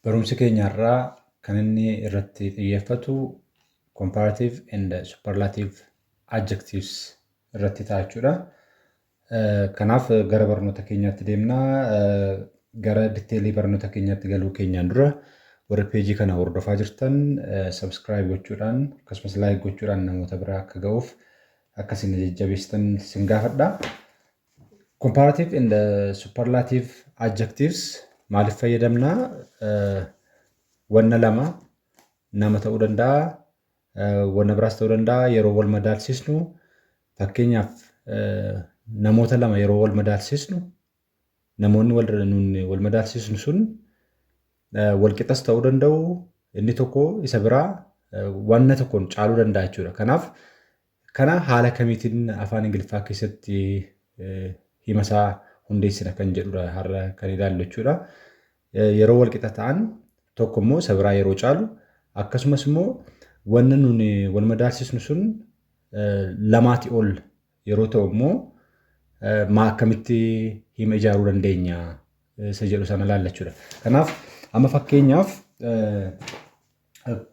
Barumsi keenya har'aa kan inni irratti xiyyeeffatu comparative and superlative adjectives irratti ta'a jechuudha. Kanaaf gara barnoota keenyaatti deemna. Gara diteelii barnoota keenyaatti galuu keenyaan dura warri peejii kana hordofaa jirtan subscribe gochuudhaan akkasumas like gochuudhaan namoota biraa akka ga'uuf akka isin jajjabeessitan isin gaafadha. Comparative and superlative adjectives maaliif fayyadamna? Wanna lama nama ta'uu danda'a, wanna biraas ta'uu danda'a yeroo wal madaalsisnu fakkeenyaaf namoota lama yeroo wal madaalsisnu namoonni wal nuun wal madaalsisnu sun wal qixas ta'uu danda'u inni tokko isa biraa wanna tokkoon caaluu danda'a jechuudha. Kanaaf kana haala kamiitiin afaan Ingiliffaa keessatti hima isaa hundeessina kan jedhudha har'a kan ilaallu jechuudha. Yeroo wal qixa ta'an tokko immoo isa biraa yeroo caalu akkasumas immoo wanna nuni wal madaalsisnu sun lamaati ol yeroo ta'u immoo maa akkamitti hima ijaaruu dandeenya isa jedhu sana ilaalla jechuudha. Kanaaf amma fakkeenyaaf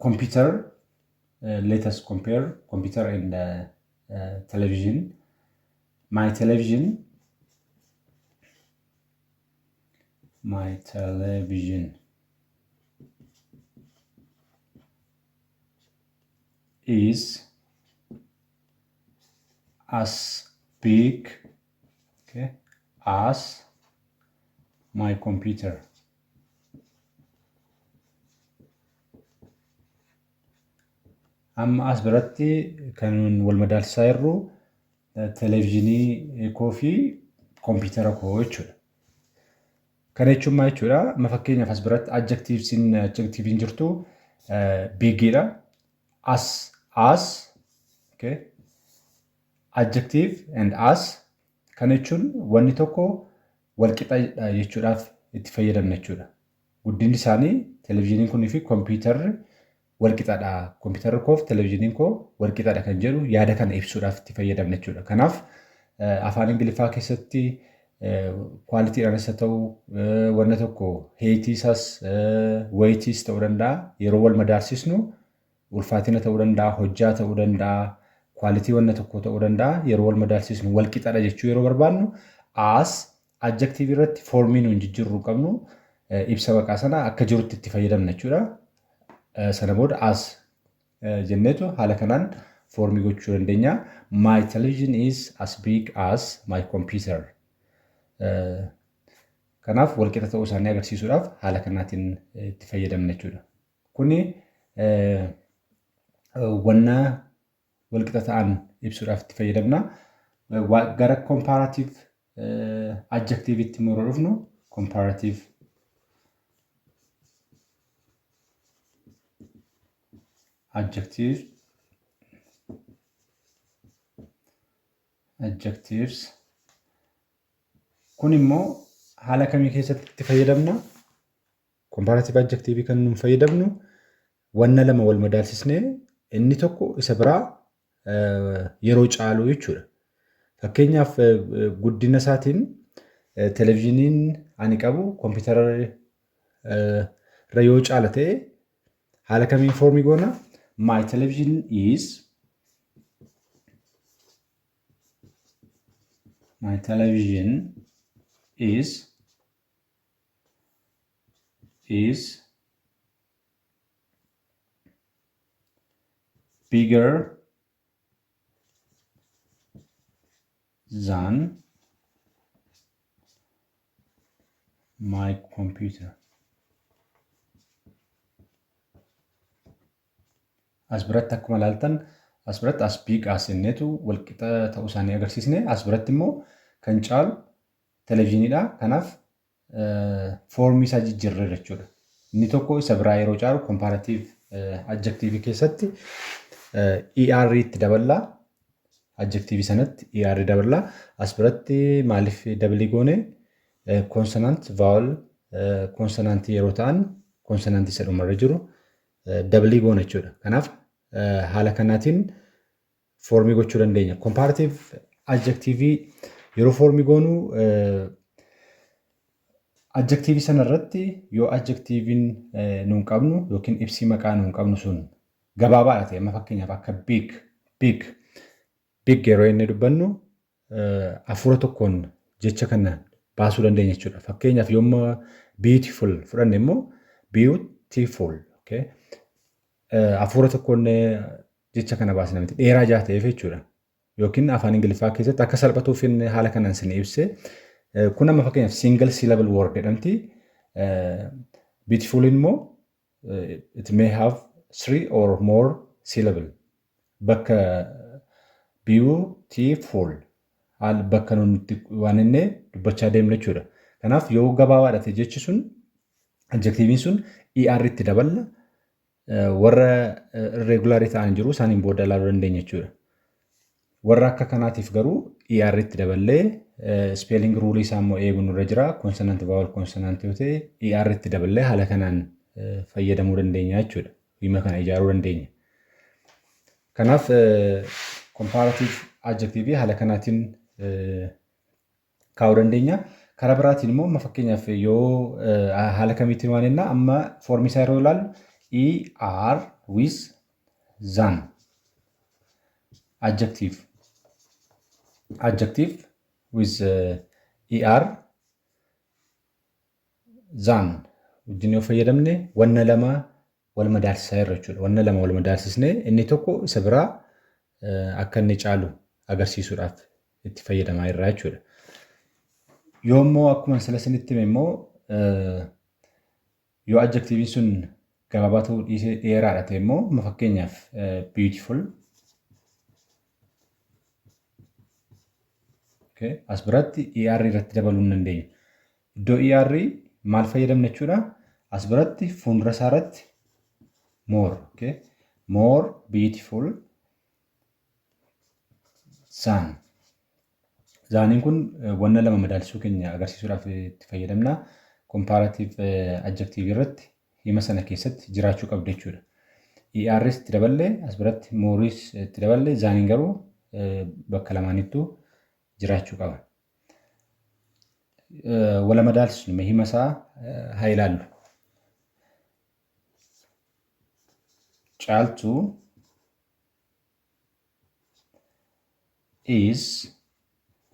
computer, let us compare computer and television. My television is as big, okay, as my computer. Amma as biratti kan wal madaalsisaa jirru televezyiinii koo fi kompiitara koo jechuudha. Kana jechuun maal jechuudha? Amma fakkeenyaaf as biratti adjectivesiin adjectiviin jirtu bigiidha. As, okay. Adjective and as kana jechuun wanni tokko wal qixa jechuudhaaf itti fayyadamna jechuudha. Guddinni isaanii televezyiiniin kunii fi kompiitarri wal qixadha. Kompiitarri koo fi televezyiiniin koo wal qixadha kan jedhu yaada kana ibsuudhaaf itti fayyadamna jechuudha. Kanaaf afaan Ingiliffaa keessatti kwaalitiidhaanis haa ta'u wanna tokko heetii isaas wayitiis ta'uu danda'a yeroo wal madaalsisnu ulfaatina ta'uu danda'a hojjaa ta'uu danda'a kwaalitii wanna tokko ta'uu danda'a yeroo wal madaalsisnu wal qixadha jechuu yeroo barbaannu as adjective irratti foormii nuun jijjiirruu qabnu ibsa maqaa sana akka jirutti itti fayyadamna jechuudha. Sana booda as jenneetu haala kanaan foormii gochuu dandeenya. My television is as big as my computer. Kanaaf walqixa ta'uu isaanii agarsiisuudhaaf haala kanaatiin itti fayyadamna jechuudha. Kuni wanna walqixa ta'an ibsuudhaaf itti fayyadamna. Gara comparative adjective'itti immoo yeroo dhufnu comparative adjective adjectives kun immoo haala kamii keessatti itti fayyadamna? Comparative adjective kan nuun fayyadamnu wanna lama wal madaalsisnee inni tokko isa biraa yeroo caalu jechuudha. Fakkeenyaaf guddina isaatiin televizyiiniin ani qabu kompiitara irra yoo caala ta'e haala kamiin foormii goona? My television is my television is bigger than my computer. As biratti akkuma ilaaltan as biratti as big as jenneetu walqixa ta'uu isaanii agarsiisne as biratti immoo kan caalu televizyiiniidha. Kanaaf foormii isaa jijjiirre jechuudha. Inni tokko isa biraa yeroo caalu comparative adjective keessatti ER itti daballaa. Adjective sanatti ER daballaa. As biratti maaliif dabalii goone consonant vowel consonantii yeroo ta'an consonantii isa dhumarra jiru dabalii goona jechuudha. Kanaaf haala kanaatiin foormii gochuu dandeenya. Comparative adjective yeroo foormii goonu Adjectiveii sana irratti yoo adjectiveiin nuun qabnu yookiin ibsi maqaa nuun qabnu sun gabaabaadha ta'e, amma fakkeenyaaf akka big, big, big yeroo inni dubbannu hafuura tokkoon jecha kana baasuu dandeenya jechuudha. Fakkeenyaaf yommuu beautiful fudhanne immoo beautiful, okay, hafuura tokkoon jecha kana baasna miti, dheeraa jaa ta'eef jechuudha. Yookiin afaan Ingiliffaa keessatti akka salphatuuf inni haala kanaan isin ibse. Kun amma fakkeenyaaf single syllable word jedhamti. Beautiful immoo it may have three or more syllable. Bakka beautiful haal bakka nuti waan inni dubbachaa deemnu jechuudha. Kanaaf yoo gabaabaadha ta'e jechi sun, adjectiveiin sun, ER itti daballa. Warra irregularii ta'an jiru, isaaniin booda ilaaluu dandeenya jechuudha. Warra akka kanaatiif garuu ER itti daballee, spelling ruleii isaa immoo eeguun nurra jira. Consonant, vowel, consonant yoo ta'e ER itti daballee haala kanaan fayyadamuu dandeenya jechuudha. Hima kana ijaaruu dandeenya. Kanaaf comparative adjective haala kanaatiin kaa'uu dandeenya. Karaa biraatiin immoo amma fakkeenyaaf yoo haala kamiitiin waan jennaa, amma formii isaa yeroo ilaallu ER with than, adjective with ER than wajjin yoo fayyadamne wanna lama wal madaalsisaa jirra jechuudha. Wanna lama wal madaalsisnee inni tokko isa biraa akka inni caalu agarsiisuudhaaf itti fayyadamaa jirra jechuudha. Yoo immoo akkuma sila isinitti hime immoo yoo adjectiveiin sun gabaabaa ta'uu dhiisee dheeraadha ta'e immoo, amma fakkeenyaaf beautiful, okay, as biratti ER irratti dabaluu hin dandeenyu. Iddoo ER maal fayyadamna jechuudha? As biratti fuuldura isaa irratti more, okay? More beautiful than. Thaniin kun wanna lama madaalsisuu keenya agarsiisuudhaaf itti fayyadamna. Comparative adjective irratti hima sana keessatti jiraachuu qabdi jechuudha. ERs itti daballee, as biratti moreis itti daballee, thaniin garuu bakka lamaanittuu jiraachuu qaba. Wala madaalsisnu, hima isaa haa ilaallu. Caaltuu is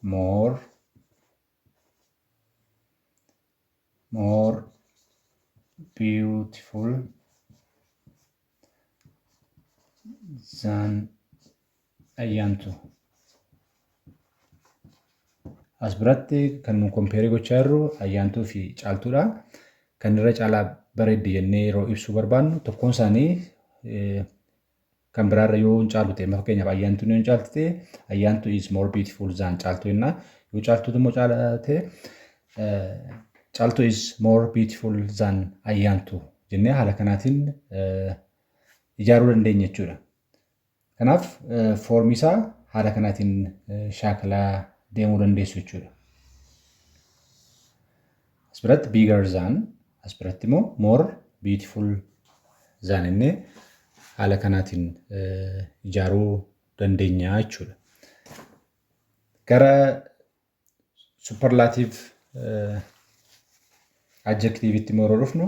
more beautiful than Ayyaantu. As biratti kan nu compareii gochaa jirru Ayyaantuu fi Caaltuudha. Kan irra caalaa bareeddi jennee yeroo ibsuu barbaannu tokkoon isaanii kan biraarra yoo hin caalu ta'e, fakkeenyaaf Ayyaantuun yoo hin caaltu ta'e, Ayyaantu is more beautiful than Caaltuu jenna. Yoo Caaltuutu immoo caala ta'e, Caaltuu is more beautiful than Ayyaantu jennee haala kanaatiin ijaaruu dandeenya jechuudha. Kanaaf formii isaa haala kanaatiin shaakalaa deemuu dandeessu jechuudha. As biratti bigger than, as biratti immoo more beautiful than inni haala kanaatiin ijaaruu dandeenya jechuudha. Gara superlative adjectiveitti immoo yeroo dhufnu,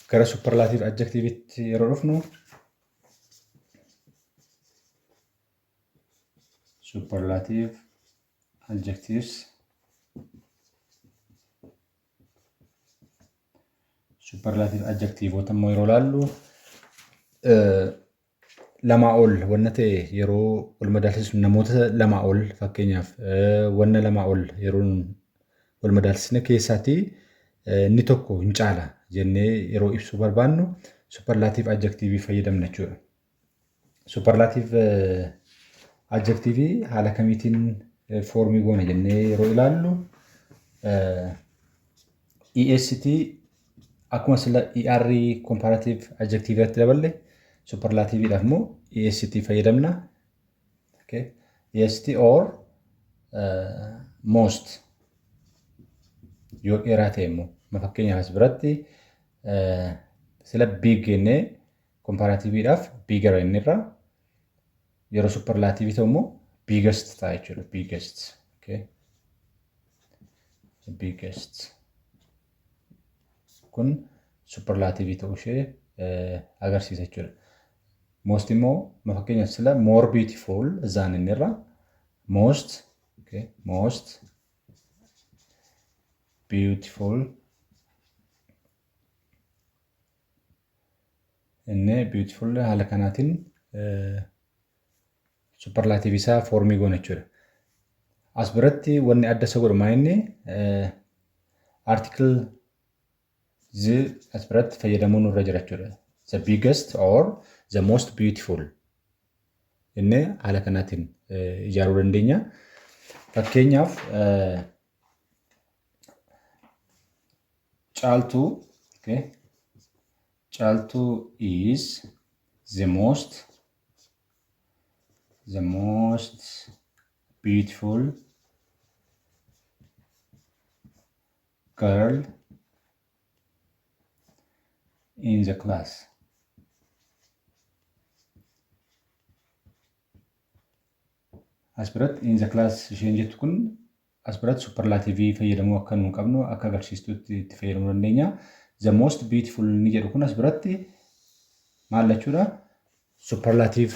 gara superlative adjectiveitti yeroo dhufnu, superlative adjectives, superlative adjectiveota immoo yeroo ilaallu, lamaa ol wanna ta'e yeroo wal madaalsisnu, namoota lamaa ol fakkeenyaaf, wanna lamaa ol yeroo wal madaalsisne keessaatii inni tokko hin caala jennee yeroo ibsuu barbaannu superlative adjective fayyadamna jechuudha. Superlative adjective haala kamiitiin formii goona jennee yeroo ilaallu, EST akkuma sila ER comparative adjective irratti daballe, superlativeidhaaf immoo EST fayyadamna. Okay. EST or most yoo dheeraa ta'e immoo, fakkeenyaaf as biratti Sila big jennee comparativeiidhaaf bigger inni irra, yeroo superlativeii ta'u immoo biggest ta'a jechuudha. Biggest. Okay. Biggest. Kun superlativeii ta'uu ishee agarsiisa jechuudha. Most immoo, fakkeenyaaf, sila more beautiful than inni irra most, okay, most beautiful inni beautiful haala kanaatiin superlativeii isaa formii goona jechuudha. As biratti wanni adda isa godhu maa inni article the as biratti fayyadamuun nurra jira jechuudha. The biggest or the most beautiful inni haala kanaatiin ijaaruu dandeenya. Fakkeenyaaf, Caaltuu, okay, Caaltuu is the most beautiful girl in the class. As biratti in the class isheen jettu kun as biratti superlativeii fayyadamuu akka nu qabnu akka agarsiistutti itti fayyadamuu dandeenya. The most beautiful inni jedhu kun as biratti maal jechuudha? Superlative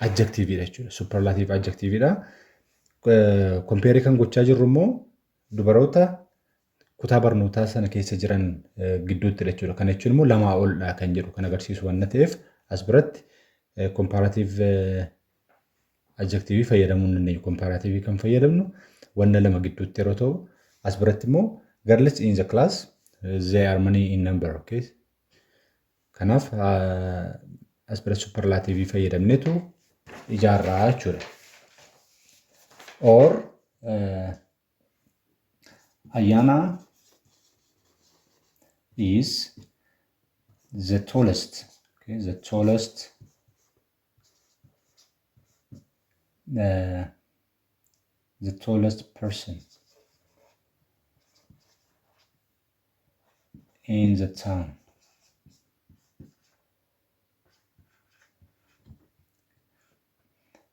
adjectiveidha jechuudha. Superlative adjectiveidha. Compareii kan gochaa jirru immoo dubaroota kutaa barnootaa sana keessa jiran gidduuttidha jechuudha. Kana jechuun immoo lamaa oldha kan jedhu kan agarsiisu waan ta'eef, as biratti comparative adjectiveii fayyadamuu hin dandeenyu. Comparative kan fayyadamnu wanna lama gidduutti yeroo ta'u, as biratti immoo girls in the class, they are many in number, okay? Kanaaf as biratti superlativeii fayyadamneetu ijaarraa jechuudha. Or Ayyaana is the tallest, okay, the tallest person in the town.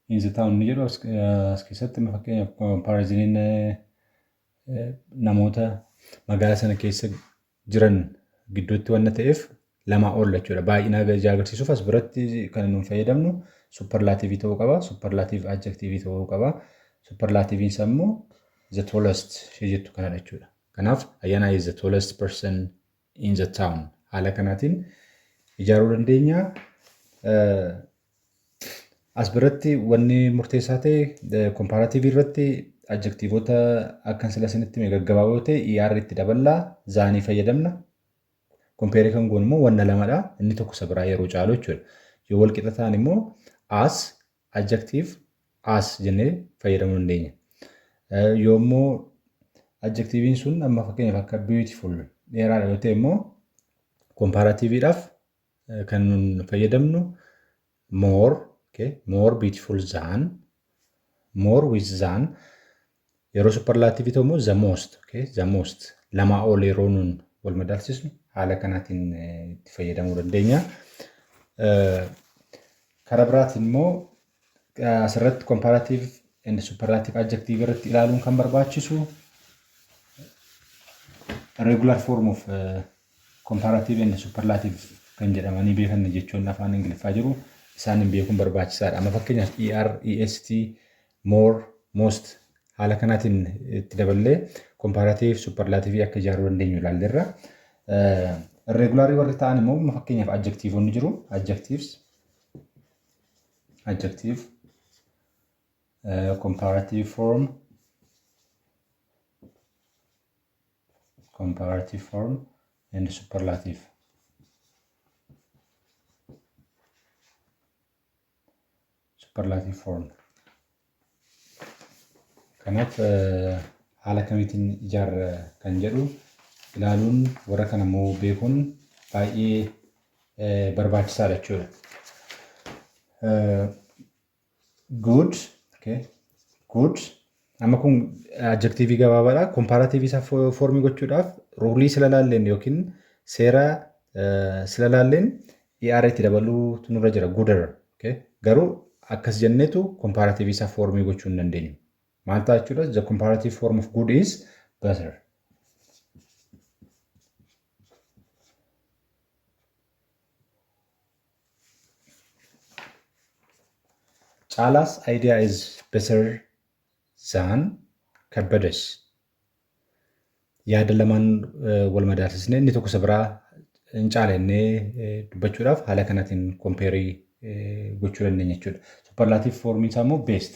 In the town ni jedhu as keessatti, fakkeenyaaf, comparisoniin namoota magaalaa sana keessa jiran gidduutti wanna ta'eef lamaa ol jechuudha. Baay'ina agarsiisuuf as biratti kan nuun fayyadamnu superlativeii ta'uu qaba. Superlative adjectiveii ta'uu qaba. Superlativeiin isaa immoo the tallest ishee jettu kanadha jechuudha. Kanaaf Ayyaanaa is the tallest person in the town. Haala kanaatiin ijaaruu dandeenya. As biratti wanni murteessaa ta'e comparativeii irratti adjectiveoota akkan sila isinitti hime gaggabaaboo ta'e ER itti daballaa, thanii fayyadamna. Compareii kan goonu immoo wanna lamadha. Inni tokko isa biraa yeroo caalu jechuudha. Yoo wal qixa ta'an immoo as adjective as jennee fayyadamuu dandeenya. Yoo immoo adjectiveiin sun amma fakkeenyaaf akka beautiful dheeraadha yoo ta'e immoo, comparativeiidhaaf kan nun fayyadamnu more, okay, more beautiful than, more with than. Yeroo superlativeii ta'u immoo the most, okay, the most, lamaa ol yeroo nun wal madaalsisnu haala kanaatiin itti fayyadamuu dandeenya. Karaa biraatiin immoo asirratti comparative and superlative adjective irratti ilaaluun kan barbaachisu regular form of comparative and superlative kan jedhamanii beekan jechoonni afaan Ingiliffaa jiru, isaan beekuun barbaachisaadha. Amma fakkeenyaaf ER, EST, more, most haala kanaatiin itti daballee comparative, superlative akka ijaaruu dandeenyu ilaalleerra. Irregularii warri ta'an immoo fakkeenyaaf adjectiveonni jiru. Adjectives, adjective, comparative form, comparative form and superlative. Superlative form. Kanaaf haala kamiitiin ijaarra kan jedhu ilaaluun, warra kana immoo beekuun baay'ee barbaachisaadha jechuudha. Good, okay. Good. Amma kun adjectiveii gabaabaadha. Comparativeii isaa formii gochuudhaaf ruleii sila laalleen yookiin seera Sila laalleen ER itti dabaluutu nurra jira gooder. Okay? Garuu akkas jenneetu comparative isaa foormii gochuu hin dandeenyu. Maal ta'a jechuudha? The comparative form of good is better. Caala's idea is better than Kabbade's. Yaada lamaan wal madaalsisnee inni tokko isa biraa hin caala jennee dubbachuudhaaf haala kanaatiin kompeerii gochuu dandeenya jechuudha. Superlative formiin isaa immoo best.